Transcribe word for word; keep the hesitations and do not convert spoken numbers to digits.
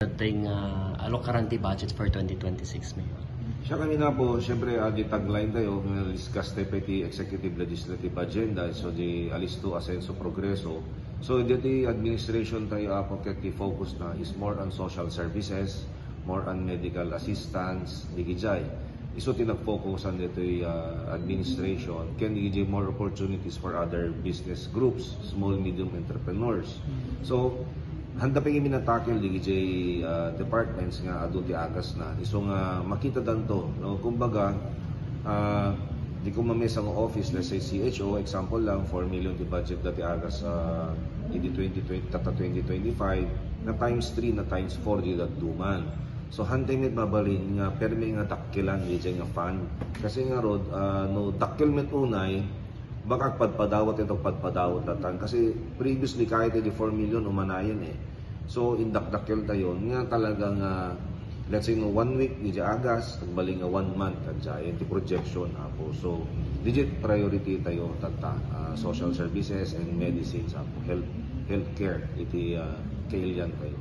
Dating uh, alokaran ti budget for twenty twenty-six, Mayor. Siya kanina po, siyempre, uh, di tagline tayo, discuss tayo pa iti executive legislative agenda, so di alisto, asenso, progreso. So, diti administration tayo, uh, ket ti focus na is more on social services, more on medical assistance, digijay. Isu ti nagfokusan ditoy uh, administration, ken digijay more opportunities for other business groups, small, medium entrepreneurs. So, handa pa kami natackle digijay uh, departments nga adu ti agas na. Isu nga makita danto, no? Kumbaga, uh, di ko mamesa nga office, let's say C H O, example lang, four million ti budget dati agas uh, idi twenty twenty, tata twenty twenty-five, na times three, na times four, di dadduman. So, hantay met mabalin nga permi nga dakkelan dijay nga fund. Kasi nga rod, uh, no dakkel met unay, baka agpadpadawat ito, agpadpadawat datan. Kasi previously, kahit di four million, umanayan eh. So, indakdakkel tayo nga talaga nga, let's say, no, one week, di agas, agbali nga one month, kadya, ti projection, apo. So, legit priority tayo, tata, uh, social services and medicines, apo, health, healthcare, iti uh, kailian tayo.